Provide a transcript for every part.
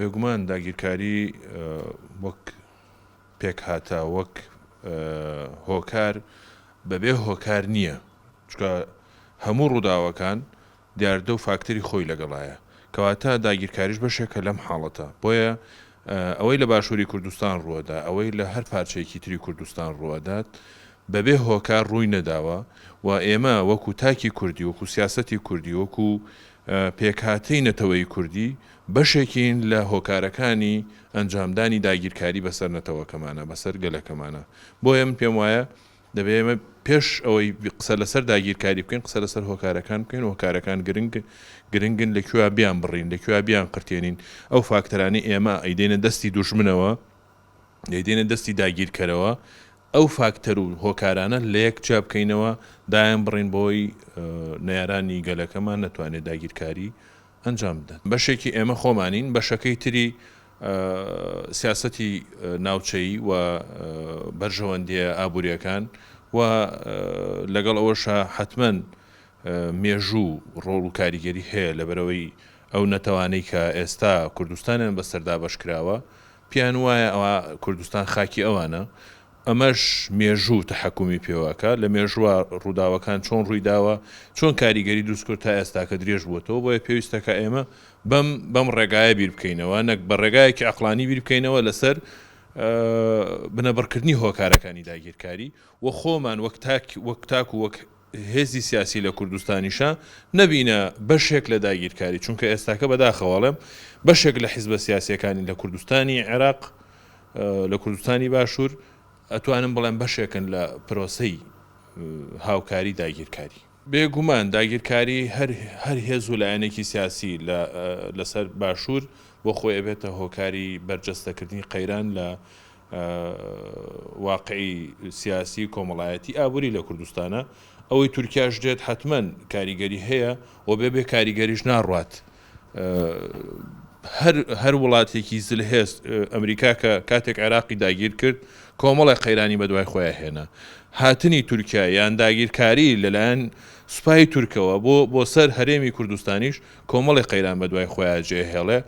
بێگومان داگیرکاری وەک پێکهاتە، وەک هۆکار بەبێ هۆکار نییە، چونکە هەموو ڕووداوەکان دیاردە و فاکتەری خۆی لەگەڵایە، کەواتە داگیرکاریش بەشێکە لەم حاڵەتە، بۆیە ئەوەی لە باشووری کوردستان ڕووەدا، ئەوەی لە هەر پارچەیەکی تری کوردستان ڕووەدات بەبێ هۆکار ڕووی نەداوە و ئێمە وەکو تاکی کوردی، وەکو سیاسەتی کوردی، وەکو پێکهاتەی نەتەوەی کوردی بەشێکین لە هۆکارەکانی ئەنجامدانی داگیرکاری بەسەر نەتەوەکەمانا، بەسەر گەلەکەمانا. بۆیە من پێم وایە دەبێ ئێمە پێش ئەوەی قسە لەسەر داگیرکاری بکەین، قسە لەسەر هۆکارەکان بکەین و هۆکارەکان گرنگ گرنگن لە کوێ بیان بڕین، لە کوێ بیان قرتێنین. ئەو فاکتەرانەی ئێمە ئەیدەینە دەستی دوژمنەوە، دەیدەینە دەستی داگیرکەرەوە، ئەو فاکتەر و هۆکارانە لەیەک جیا بکەینەوە، دایان بڕین بۆی نەیارانی گەلەکەمان نەتوانێت داگیرکاری ئەنجام بدەن. بەشێکی ئێمە خۆمانین، بەشەکەی تری سیاسەتی ناوچەیی و بەرژەوەندییە ئابوورییەکان و لەگەڵ ئەوەشا حەتمەن مێژوو ڕۆڵ و کاریگەری هەیە لەبەرئەوەی ئەو نەتەوانەی کە ئێستا کوردستانیان بەسەر دابەش کراوە پێیان وایە ئەوە کوردستان خاکی ئەوانە، ئەمەش مێژوو تەحەکومی پێوە ئەکا، لە مێژووە ڕووداوەکان چۆن ڕوویداوە، چۆن کاریگەری دروست کرد تا ئێستاکە درێژ بووەتەوە، بۆیە پێویستە کە ئێمە بەم بەم ڕێگایە بیر بکەینەوە، نەک بە ڕێگایەکی عەقڵانی بیر بکەینەوە لەسەر بنەبڕکردنی هۆکارەکانی داگیرکاری و خۆمان وەک تاک وەک تاک و وەک هێزی سیاسی لە کوردستانیشا نەبینە بەشێک لە داگیرکاری، چونکە ئێستاکە بەداخەوە ئەڵێم بەشێک لە حیزبە سیاسیەکانی لە کوردستانی عێراق، لە کوردستانی باشوور ئەتوانم بڵێم بەشێکن لە پرۆسەی هاوکاری داگیرکاری. بێگومان داگیرکاری هەر هەر هێز و لایەنێکی سیاسی لە لەسەر باشوور بۆ خۆی ئەبێتە هۆکاری بەرجەستەکردنی قەیران لە واقعی سیاسی، کۆمەڵایەتی، ئابووری لە کوردستانە. ئەوەی تورکیاش دێت حەتمەن کاریگەری هەیە و بێ بێ کاریگەریش ناڕوات. هەر هەر وڵاتێکی زلهێز ئەمریکا کە کاتێک عێراقی داگیر کرد کۆمەڵێک قەیرانی بەدوای خۆیان هێنا. هاتنی تورکیا یان داگیرکاری لەلایەن سوپای تورکەوە بۆ بۆ سەر هەرێمی کوردستانیش کۆمەڵێک قەیران بەدوای خۆیان جێهێڵێ.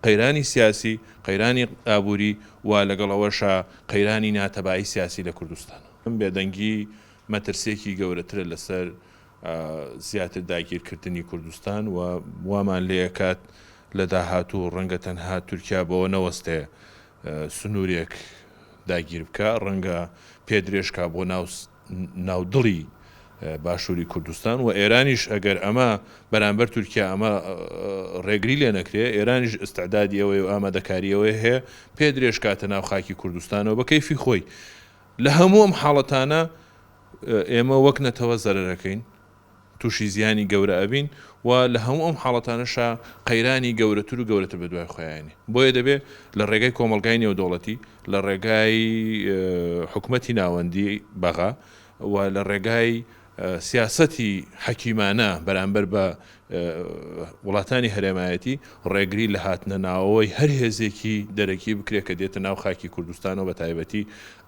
قەیرانی سیاسی، قەیرانی ئابووری و لەگەڵ ئەوەشا قەیرانی ناتەبایی سیاسی لە کوردستان. بێدەنگی مەترسییەکی گەورەترە لەسەر زیاتر داگیرکردنی کوردستان و وامان لێکات لە داهاتوو ڕەنگە تەنها تورکیا بەوە نەوەستێ سنوورێک داگیر بکا، ڕەنگە پێ درێژ کا بۆ ناو ناو دڵی باشووری کوردستان و ئێرانیش ئەگەر ئەمە بەرامبەر تورکیا ئەمە ڕێگری لێ نەکرێ ئێرانیش ئیستعدادی ئەوەی و ئامادەکاری ئەوەی هەیە پێ درێژ کاتە ناو خاکی کوردستانەوە بە کەیفی خۆی لە هەموو ئەم حاڵەتانە ئێمە وەک نەتەوە زەرەرەکەین تووشی زیانی گەورە ئەبین و لە هەموو ئەم حاڵەتانەشا قەیرانی گەورەتر و گەورەتر بەدوای خۆیانی. بۆیە دەبێ لە ڕێگای کۆمەڵگای نێودەوڵەتی، لە ڕێگای حکومەتی ناوەندی بەغا و لە ڕێگای سیاسەتی حەکیمانە بەرامبەر بە وڵاتانی هەرێمایەتی ڕێگری لە هاتنە ناوەوەی هەر هێزێکی دەرەکی بکرێ کە دێتە ناو خاکی کوردستانەوە بە تایبەتی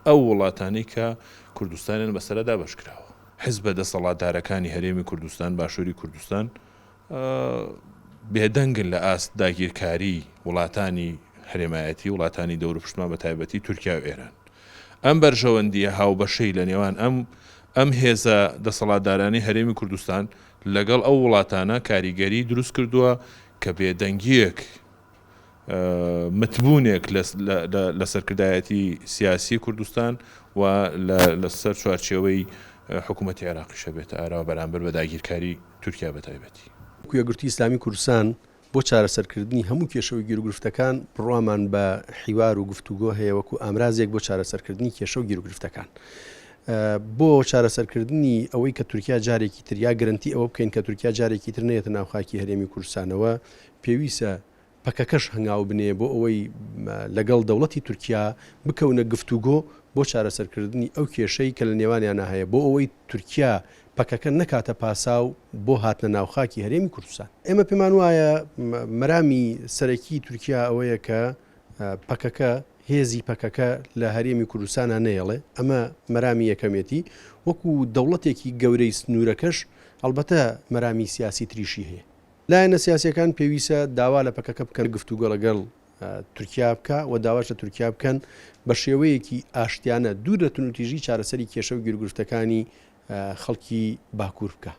ئەو وڵاتانەی کە کوردستانیان بەسەرا دابەش کراوە. حزبە دەسەڵاتدارەکانی هەرێمی کوردستان، باشووری کوردستان، بێدەنگن لە ئاست داگیرکاریی وڵاتانی هەرێمایەتی، وڵاتانی دەوروپشتمان بە تایبەتی تورکیا و ئێران. ئەم بەرژەوەندییە هاوبەشەی لە نێوان ئەم ئەم هێزە دەسەڵاتدارانەی هەرێمی کوردستان لەگەڵ ئەو وڵاتانە کاریگەری دروست کردووە کە بێدەنگییەک متبوونێک لە سەرکردایەتی سیاسی کوردستان و لەسەر چوارچێوەی حکوومەتی عێراقیشە بێتە ئاراوە بەرامبەر بە داگیرکاری تورکیا بە تایبەتی. وەکو یەکگرتووی ئیسلامی کوردستان بۆ چارەسەرکردنی هەموو کێشە و گیروگرفتەکان بڕوامان بە حیوار و گفتوگۆ هەیە وەکو ئامرازێک بۆ چارەسەرکردنی کێشە و گیروگرفتەکان. بۆ چارەسەرکردنی ئەوەی کە تورکیا جارێکی تر یا گرەنتی ئەوە بکەین کە تورکیا جارێکی تر نەیەتە ناو خاکی هەرێمی کوردستانەوە پێویستە پەکەکەش هەنگاو بنێ بۆ ئەوەی لەگەڵ دەوڵەتی تورکیا بکەونە گفتوگۆ بۆ چارەسەرکردنی ئەو کێشەی کە لە نێوانیانا هەیە بۆ ئەوەی تورکیا پەکەکە نەکاتە پاساو بۆ هاتنە ناو خاکی هەرێمی کوردستان. ئێمە پێمان وایە مەرامی سەرەکی تورکیا ئەوەیە کە پەکەکە هێزی پەکەکە لە هەرێمی کوردستانا نەیەڵێ، ئەمە مەرامی یەکەمێتی، وەکو دەوڵەتێکی گەورەی سنوورەکەش ئەڵبەتە مەرامی سیاسی تریشی هەیە. لایەنە سیاسیەکان پێویسە داوا لە پەکەکە بکەن گفتوگۆ لەگەڵ تورکیا بکا و داواش لە تورکیا بکەن بە شێوەیەکی ئاشتیانە دوور لە توندوتیژی چارەسەری کێشە و گیروگرفتەکانی خەڵکی باکوور بکا.